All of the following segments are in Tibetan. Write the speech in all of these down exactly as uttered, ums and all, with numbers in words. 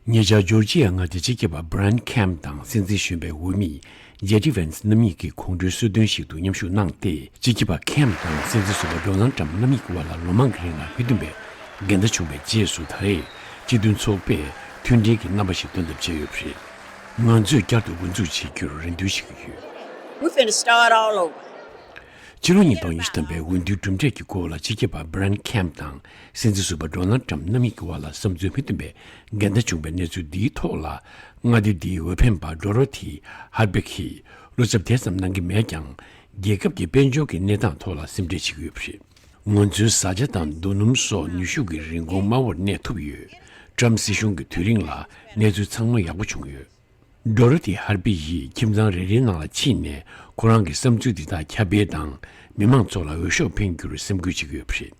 ཉེ་ཆར་ཇོར་ཇི་ཡ་མངའ་སྡེའི་སྤྱི་ཁྱབ་པ་Brian Kemp དང་སྲིད་འཛིན་གཞོན་པའི་འོས་མི་ཇེ་ཌི་ཝན་སི་རྣམ་གཉིས་ཀྱིས་གོང་བགྲོའི་གསོལ་སྟོན་ཞིག་ཏུ་མཉམ་ཞུགས་གནང་སྟེ། སྤྱི་ཁྱབ་པ་Kemp དང་སྲིད་འཛིན་ཟུར་པ་Donald Trump རྣམ་གཉིས་ཀྱི་དབར་ལ་ལོ་མང་གི་རིང་ལ་མི་མཐུན་པའི་འགལ་ཟླ་བྱུང་བའི་རྗེས་སུ། ད་རེས་སྤྱི་མཐུན་ཚོགས་པས་མཐུན་སྒྲིལ་གྱི་རྣམ་པ་ཞིག་སྟོན་ཐབས་བྱས་ཡོད་པ་རེད། ང་ཚོས་བསྐྱར་དུ་འགོ་འཛུགས་བྱེད་རྒྱུར་རེ་འདུན་ཞུ་གི་ཡོད། We finna start all over. ཕྱི་ལོ་ཉིས་སྟོང་ཉི་ཤུ་ཐམ་པའི་འོས་བསྡུའི་གྲུབ་འབྲས་ཀྱི་སྐོར་ལ་སྤྱི་ཁྱབ་པ་Brian Kemp དང་སྲིད་འཛིན་ཟུར་པ་Donald Trump རྣམ་གཉིས་ཀྱི་དབར་ལ་བསམ་ཚུལ་མི་མཐུན་པའི་འགལ་ཟླ་བྱུང་བའི་གནས་ཚུལ་འདིའི་ཐོག་ལ། མངའ་སྡེ་འདིའི་འོས་འཕེན་པ་Dorothy Harbick གིས་བློ་འཚབ་དེ་ཙམ་གནང་གི་མེད་ཀྱང་། རྒྱལ་ཁབ་ཀྱི་དཔལ་འབྱོར་གྱི་གནས་སྟངས་ཐོག་ལ་སེམས་ཁྲལ་བྱེད་ཀྱི་ཡོད་པ་རེད། ང་ཚོའི་བཟའ་བཅའ་དང་རྡོ་སྣུམ་སོགས་ནུས་ཤུགས་ཀྱི་རིན་གོང་དམའ་བོར་གནས་ཐུབ་ཡོད། Trump སྲིད་གཞུང་གི་དུས་རིང་ལ་གནས་ཚུལ་ཚང་མ་ཡག་པོ་བྱུང་ཡོད། Dorothy Harbick ཡིས་ཁྱིམ་ཚང་རེ་རེའི་ནང་ལ་ཕྱིན་ནས། ཁོ་རང་གི་བསམ་ཚུལ་འདི་དག་ཁྱབ་སྤེལ་དང་། མི་མང་ཚོ་ལ་འོས་ཤོག་འཕེན་རྒྱུར་སེམས་ཁུར་བྱེད་ཀྱི་ཡོད་པ་རེད།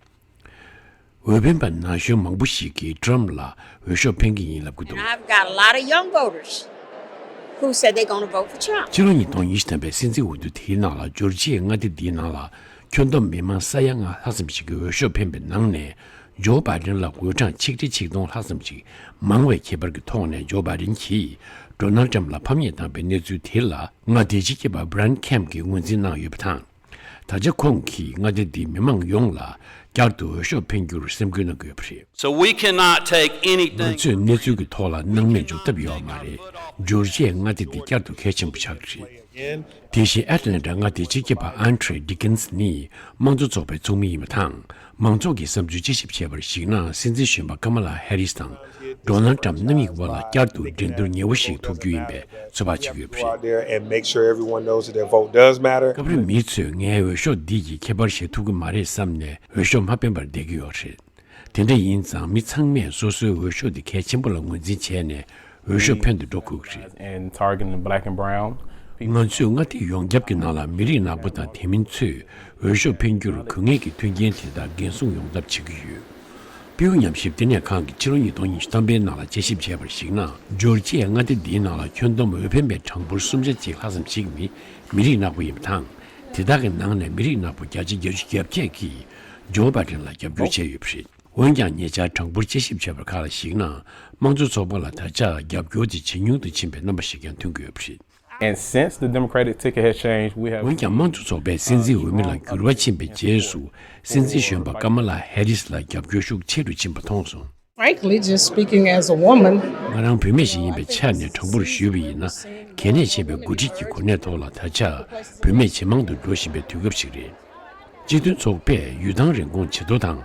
འོས་འཕེན་པ་ན་གཞོན་མང་པོ་ཞིག་གིས་Trump ལ་འོས་ཤོག་འཕེན་གྱི་ཡིན་ལབ་ཀྱི་འདུག I've got a lot of young voters who said they're gonna vote for Trump. ཕྱི་ལོ་ཉིས་སྟོང་ཉི་ཤུ་ཐམ་པའི་སྲིད་འཛིན་འོས་བསྡུ་དེའི་ནང་ལ། ཇོར་ཇི་ཡའི་མངའ་སྡེ་འདིའི་ནང་ལ་ཁྱོན་བསྡོམས་མི་མང་ས་ཡ་ལྔ་ལྷག་ཙམ་ཞིག་གིས་འོས་ཤོག་འཕེན་པའི་ནང་ནས། ཇོ་བྷའི་ཌེན་ལ་འོས་གྲངས་ཆིག་ཁྲི་ཆིག་སྟོང་ལྷག་ཙམ་ཞིག་མང་བའི་ཁྱད་པར་གྱི་ཐོག་ནས། ཇོ་བྷའི་ཌེན་གྱིས་Donald Trump ལ་ཕམ་ཉེས་བཏང་བའི་གནས་ཚུལ་དེ་ལ། མངའ་སྡེའི་སྤྱི་ཁྱབ་པ་Brian Kemp གྱིས་ངོས་འཛིན་གནང་ཡོད་པ་དང་། ད་ཆ་ཁོང་གིས་མངའ་སྡེ་འདིའི་མི་མང་ཡོངས་ལ་བསྐྱར་དུ་འོས་ཤོག་འཕེན་རྒྱུར་སེམས་ཁུར་གནང་གི་ཡོད་པ་རེད། So we cannot take anything. ང་ཚོས་གནས་ཚུལ་གྱི་ཐོག་ལ་སྣང་མེད་འཇོག་ཐབས་ཡོད་མ་རེད། ཇོར་ཇི་ཡའི་མངའ་སྡེ་འདི་བསྐྱར་དུ་གལ་ཆེན་པོ་ཆགས་ཀྱི་རེད། དེ་བཞིན་ཨེ་ཊ་ལན་ཊ་མངའ་སྡེའི་སྤྱི་ཁྱབ་པ་Andre Dickens ནི་དམངས་གཙོ་ཚོགས་པའི་ཚོགས་མི་ཡིན་པ་དང་། མང་ཚོགས་ཀྱི་བསམ་ཚུལ་དཔྱད་ཞིབ་བྱས་པར་གཞིགས་ན། སྲིད་འཛིན་གཞོན་པ་Kamala Harris དང་Donald Trump རྣམ་གཉིས་ཀྱི་དབར་ལ་བསྐྱར་དུ་འགྲན་བསྡུར་ཉེ་བོ་ཞིག་ཐུག་རྒྱུ་ཡིན་པའི་ཚོད་དཔག་བྱེད་ཀྱི་ཡོད་པ་རེད། Go out there and make sure everyone knows that their vote does matter. སྐབས་རེ་མི་ཚོས་ངའི་འོས་ཤོག་འདི་ཡིས་ཁྱད་པར་བཞག་ཐུབ་ཀྱི་མ་རེད་བསམ་ནས་འོས་ཤོག་མ་འཕེན་པར་བསྡད་ཀྱི་ཡོད་རེད། དེ་འདྲ་ཡིན་ཙང་། མི་ཚང་མས་སོ་སོའི་འོས་ཤོག་འདི་གལ་ཆེན་པོ་ལ་ངོས་འཛིན་བྱས་ནས་འོས་ཤོག་འཕེན་དུ་འགྲོ་དགོས་ཀྱི་རེད། And targeting the black and brown people. ང་ཚོས་མངའ་སྡེ་ཡོངས་ཁྱབ་ཀྱི་ནང་ལ་མི་རིགས་ནག་པོ་དང་དེ་མིན་ཚོས་འོས་ཤོག་འཕེན་རྒྱུར་དགོས་ངེས་ཀྱི་མཐུན་རྐྱེན་དེ་དག་འགན་སྲུང་ཡོང་ཐབས་བྱེད་ཀྱི་ཡོད། Pew ཉམས་ཞིབ་བསྟི་གནས་ཁང་གིས་ཕྱི་ལོ་ཉིས་སྟོང་ཉི་ཤུ་ཐམ་པའི་ནང་ལ་དཔྱད་ཞིབ་བྱས་པར་གཞིགས་ན། ཇོར་ཇི་ཡའི་མངའ་སྡེ་འདིའི་ནང་ལ་ཁྱོན་བསྡོམས་འོས་འཕེན་པའི་གྲངས་འབོར་སུམ་ཆ་གཅིག་ལྷག་ཙམ་ཞིག་ནི་མི་རིགས་ནག་པོ་ཡིན་པ་དང་། དེ་དག་གི་ནང་ནས་མི་རིགས་ནག་པོ་བརྒྱ་ཆ་བརྒྱད་ཅུ་གྱ་བརྒྱད་ཀྱིས་ཇོ་བྷའི་ཌེན་ལ་རྒྱབ་སྐྱོར་བྱས་ཡོད་པ་རེད། འོན་ཀྱང་། ཉེ་ཆར་གྲངས་འབོར་དཔྱད་ཞིབ་བྱས་པར་ཁག་ལ་གཞིགས་ན། དམངས་གཙོ་ཚོགས་པ་ལ་ད་ཆ་རྒྱབ་སྐྱོར་དེ་ཇེ་ཉུང་དུ་ཕྱིན་པའི་རྣམ་པ་ཞིག་ཀྱང་ཐོན་གྱི་ཡོད་པ་རེད། And since the Democratic ticket has changed, we have འོན་ཀྱང་། དམངས་གཙོ་ཚོགས་པས་སྲིད་འཛིན་འོས་མི་ལ་འགྱུར་བ་ཕྱིན་པའི་རྗེས་སུ། སྲིད་འཛིན་གཞོན་པ་Kamala Harris ལ་རྒྱབ་སྐྱོར་ཤུགས་ཆེ་རུ་ཕྱིན་པ་མཐོང་སོང་། Frankly, just speaking as a woman, ང་རང་བུད་མེད་ཞིག་ཡིན་པའི་ཆ་ནས་གྲངས་འབོར་ཞུས་པ་ཡིན་ན། གལ་གནད་ཆེ་བའི་འགོ་ཁྲིད་ཀྱི་གོ་གནས་ཐོག་ལ་ད་ཆ་བུད་མེད་ཇེ་མང་དུ་འགྲོ་བཞིན་པའི་དུས་སྐབས་ཤིག་རེད། སྤྱི་མཐུན་ཚོགས་པས་ཡུལ་ཐང་རིན་གོང་ཇེ་མཐོ་དང་།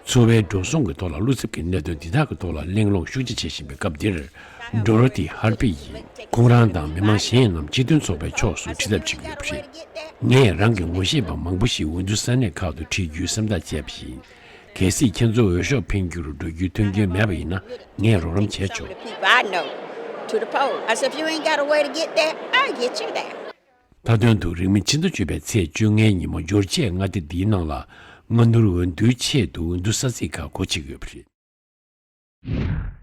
འཚོ་བའི་འགྲོ་སོང་གི་ཐོག་ལ་བློ་འཚབ་ཀྱི་གནད་དོན་འདི་དག་གི་ཐོག་ལ་གླེང་སློང་ཤུགས་ཆེ་བྱེད་བཞིན་པའི་སྐབས་འདིར། Dorothy Harbick ཡིས་ཁོང་རང་དང་མི་མང་གཞན་རྣམས་སྤྱི་མཐུན་ཚོགས་པའི་ཕྱོགས་སུ་ཁྲིད་ཐབས་བྱེད་ཀྱི་ཡོད་པ་རེད། ངས་རང་གི་ངོ་ཤེས་པ་མང་པོ་ཞིག་འོས་བསྡུ་ས་གནས་ཁག་ཏུ་ཁྲིད་རྒྱུའི་སེམས་ཐག་བཅད་པ་ཡིན། གལ་སྲིད་ཁྱེད་ཚོ་འོས་ཤོག་འཕེན་རྒྱུར་འགྲོ་རྒྱུའི་མཐུན་རྐྱེན་མེད་པ་ཡིན་ན། ངས་རོགས་རམ་བྱས་ཆོག People I know to the poll. I said, if you ain't got a way to get there, I'll get you there. མཐའ་དོན་དུ། རིང་མིན་ཕྱི་ཟླ་བཅུ་པའི་ཚེས་བཅོ་ལྔའི་ཉིན་མོ། ཇོར་ཇི་ཡའི་མངའ་སྡེ་འདིའི་ནང་ལ་སྔ་སྣུར་འོས་བསྡུའི་ཆེད་དུ་འོས་བསྡུ་ས་ཚིགས་ཁག་སྒོ་ཕྱེ་གི་ཡོད་པ་རེད།